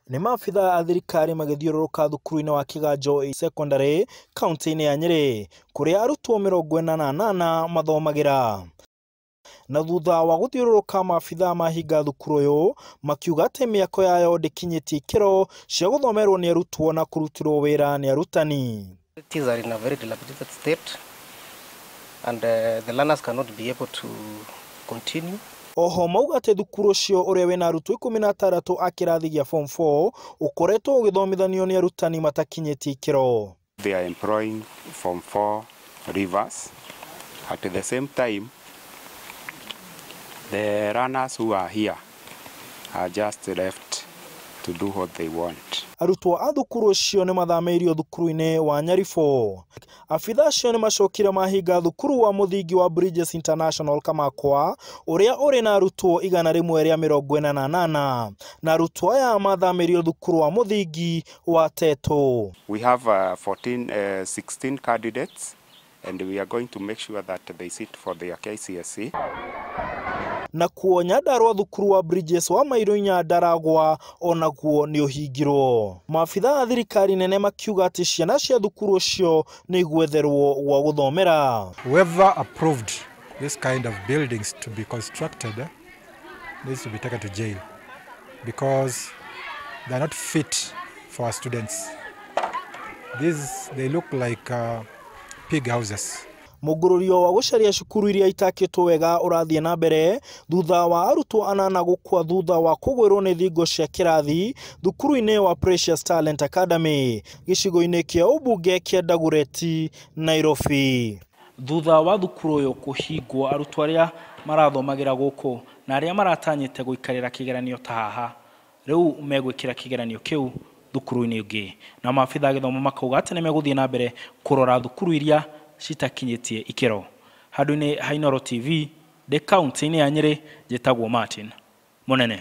Nĩ maabithaa a thirikari magĩthiũrũrũka thukuru-inĩ wa Kiganjo Secondary kaunti-inĩ ya Nyĩrĩ kũrĩa arutwo 48 mathomagĩra. Na thutha wa gũthiũrũrũka maabithaa mahinga thukuru ũyũ makiuga atĩ mĩako yayo ndĩkinyĩtie ikĩro cia gũthomerwo nĩ arutwo na kũrutĩrwo wĩra nĩ arutani. These are in a very dilapidated state and the learners cannot be able to continue. Oho mauga atĩ thukuru ũcio ũrĩa wĩna arutwo 16 a kĩrathi gĩa form 4 ũkoretwo ũgĩthomithanio nĩ arutani matakinyĩtie ikĩro. They are employing form 4 leavers. At the same time, the learners who are here are just left to do what they want. Arutwo a thukuru ũcio nĩ mathamĩirio thukuru-inĩ wa Nyaribũ. Abithaa acio nĩ macokire mahinga thukuru wa mũthingi wa Bridges International Kamakwa ũrĩa ũrĩ na arutwo 148 na arutwo aya mathamĩirio thukuru wa mũthingi wa Teto. We have 16 candidates and we are going to make sure that they sit for their KCSE. Na kuo Nyandarua thukuru wa Bridges wa mairo inya Ndaragwa onaguo nĩ ũhingirwo. Maabithaa a thirikari nene makiuga atĩ ciana cia thukuru ũcio nĩ igwetherwo gwa gũthomera. Whoever approved this kind of buildings to be constructed needs to be taken to jail because they are not fit for our students. These, they look like pig houses. Mũngũrũrio wa gũcaria cukuru iria itakĩtwo wega ũrathiĩ na mbere thutha wa arutwo 8 gũkua thutha wa kũgwĩrwo nĩ thingo cia kĩrathi thukuru-inĩ wa Precious Talent Academy gĩcigo-inĩ kĩa ũmbunge kĩa Dagoretti, Nairobi. Thutha wa thukuru ũyũ kũhingwo, arutwo arĩa marathomagĩra gũkũ na arĩa maratanyĩte gũikarĩra kĩgeranio ta haha rĩu megwĩkĩra kĩgeranio kĩu thukuru-inĩ ũngĩ, na maabithaa gĩthomo makauga atĩ nĩmegũthiĩ na mbere kũrora thukuru iria citakinyĩtie ikĩro. Handũ-inĩ ha Inooro TV ndĩ kaunti-inĩ ya Nyĩrĩ, njĩtagwo Martin Mũnene.